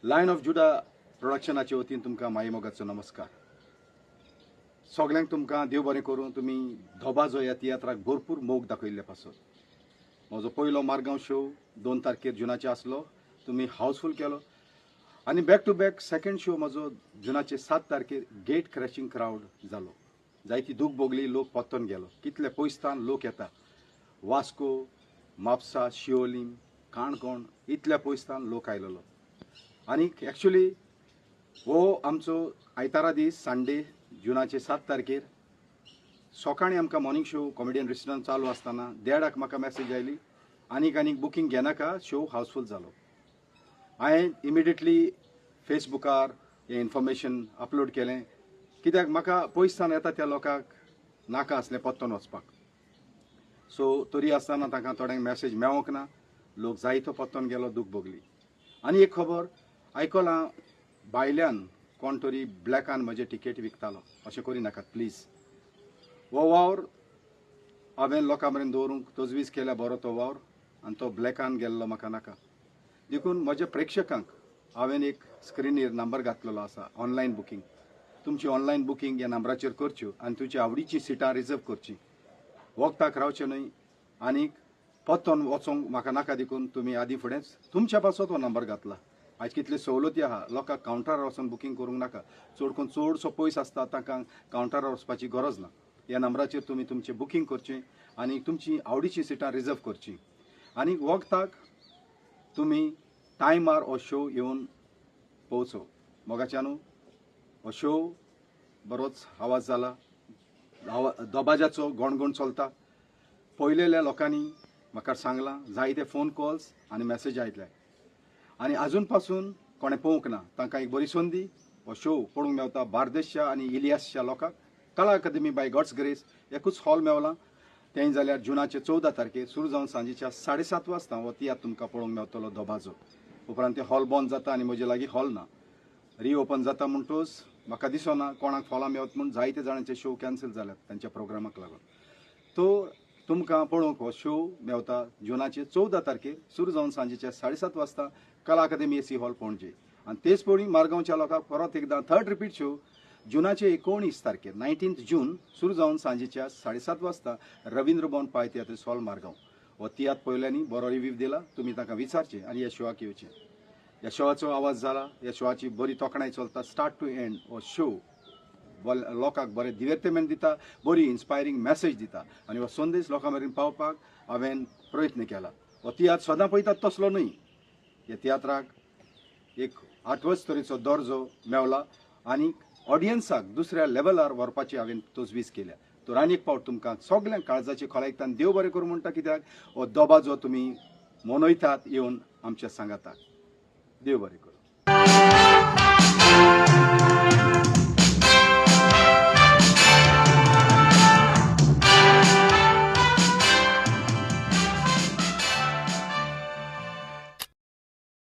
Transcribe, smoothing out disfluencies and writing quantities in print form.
Line of जुडा प्रोडक्शनाचे वतीन तुमकां मायेमोगाचो नमस्कार. सगल्यांक तुमकां देव बरें करूं. तुमी धोबाजो ह्या तियात्राक भरपूर मोग दाखयल्ले पासत. म्हजो पयलो मारगांव शो 2 तारखेर जुनाचे आसलो, तुमी हावसफूल केलो. आनी back to back second show म्हजो जुनाचे 7 तारखेर गेट क्रॅशिंग क्रावड जालो. जायती दूख भोगली, लोक परतून गेलो. कितले पयसतान लोक येता, वास्को, म्हापसा, शिवोलीम, काणकोण, इतल्या पयसतान लोक आयलेलो. आनीक एक्चुली हो आमचो आयतारा दीस संडे जुनाचे 7 तारखेर सकाळीं आमकां मॉर्निंग शो कॉमेडियन रिस्टॉरंट चालू आसतना 1:30 म्हाका मॅसेज आयली, आनीक आनीक बुकींग घेनाका, शो हावसफूल जालो. हांवें इमिडिएटली फेसबुकार हें इन्फॉर्मेशन अपलोड केलें, कित्याक म्हाका पयसतान येता त्या लोकांक नाका आसलें परतून वचपाक. सो तरी आसतना तांकां थोड्यांक मॅसेज मेळोंक ना, लोक जायतो परतून गेलो, दूख भोगली. आनी एक खबर आयकलां, भायल्यान कोण तरी ब्लॅकान म्हजे टिकेट विकतालो. अशें करिनाकात प्लीज. हो वावर हांवें लोकां मेरेन दवरूंक तजवीज केल्या बरो तो वावर, आनी तो ब्लॅकान गेल्लो म्हाका नाका. देखून म्हज्या प्रेक्षकांक हांवें एक स्क्रिनीर नंबर घातलेलो आसा, ऑनलायन बुकींग. तुमची ऑनलायन बुकींग ह्या नंबराचेर करच्यो आनी तुमची आवडीची सिटां रिजर्व करची. वखदाक रावचें न्हय आनीक परतून वचोंक म्हाका नाका, देखून तुमी आदीं फुडेंच तुमच्या पासत हो नंबर घातला. आयज कितली सवलती आहा, लोकांक कावंटरार वचून बुकींग करूंक नाका. चड करून चडसो पयस आसता तांकां कावंटरार वचपाची गरज ना. ह्या नंबराचेर तुमी तुमचें बुकींग करचें आनी तुमची आवडीची सिटां रिजर्व करचीं. आनी वखदाक तुमी टायमार हो शो येवन पोवचो. मोगाच्यानू हो शो बरोच आवाज जाला, दबाज्याचो गणगण चलता. पयलेल्या लोकांनी म्हाका सांगलां, जायते फोन कॉल्स आनी मॅसेज आयले. आनी आजून पासून कोणें पळोवंक ना तांकां एक बरी संदी हो शो पळोवंक मेवता. बार्देशच्या आनी इलियासच्या लोकांक कला अकादमी बाय गॉड्स ग्रेस एकूच हॉल मेवला. तें जाल्यार जुनाचे 14 तारखेर सुरू जावन सांजेच्या 7:30 वाजता हो तियात्र तुमकां पळोवंक मेवतलो दबाजो. उपरांत तें हॉल बंद जाता आनी म्हजे लागीं हॉल ना. रिओपन जाता म्हणटोच म्हाका दिसना कोणाक फॉलां मेवत म्हूण. जायते जाणांचे शो कॅन्सल जाल्यात तांच्या प्रोग्रामाक लागून. तो तुमकां पळोवंक हो शो मेवता जुनाचे 14 तारखेर सुरू जावन सांजेच्या 7:30 वाजता कला अकादमी एसी हॉल पणजे. आनी तेच पळी मारगांवच्या लोकांक परत एकदां थर्ड रिपीट शो जुनाचे 19 तारखेर 19 जून सुरू जावन सांजेच्या 7:30 वाजता रवींद्र भवन पाय तियात्रीस हॉल मारगांव. हो तियात्र पळयल्यांनी बरो रिव्यू दिला, तुमी तांकां विचारचें आनी ह्या शोआक येवचें. ह्या शोआचो आवाज जाला, ह्या शोआची बरी तोखणाय चलता. स्टार्ट टू एंड हो शो लोकांक बरें दिवर्तमेंट दिता, बरी इन्स्पायरींग मॅसेज दिता आनी हो संदेश लोकां मेरेन पावपाक हांवें प्रयत्न केला. हो तियात्र सदां पळयतात तसलो न्हय. ह्या तियात्राक एक आठवच तरेचो दर्जो मेवला आनी ऑडियन्साक दुसऱ्या लेवलार व्हरपाची हांवें तजवीज केल्या. तर आनी एक फावट तुमकां सगल्यांक काळजाची खोलायकतान देव बरें करूं म्हणटा, कित्याक हो दबाजो तुमी मनयतात येवन आमच्या सांगाताक. देव बरें करूं.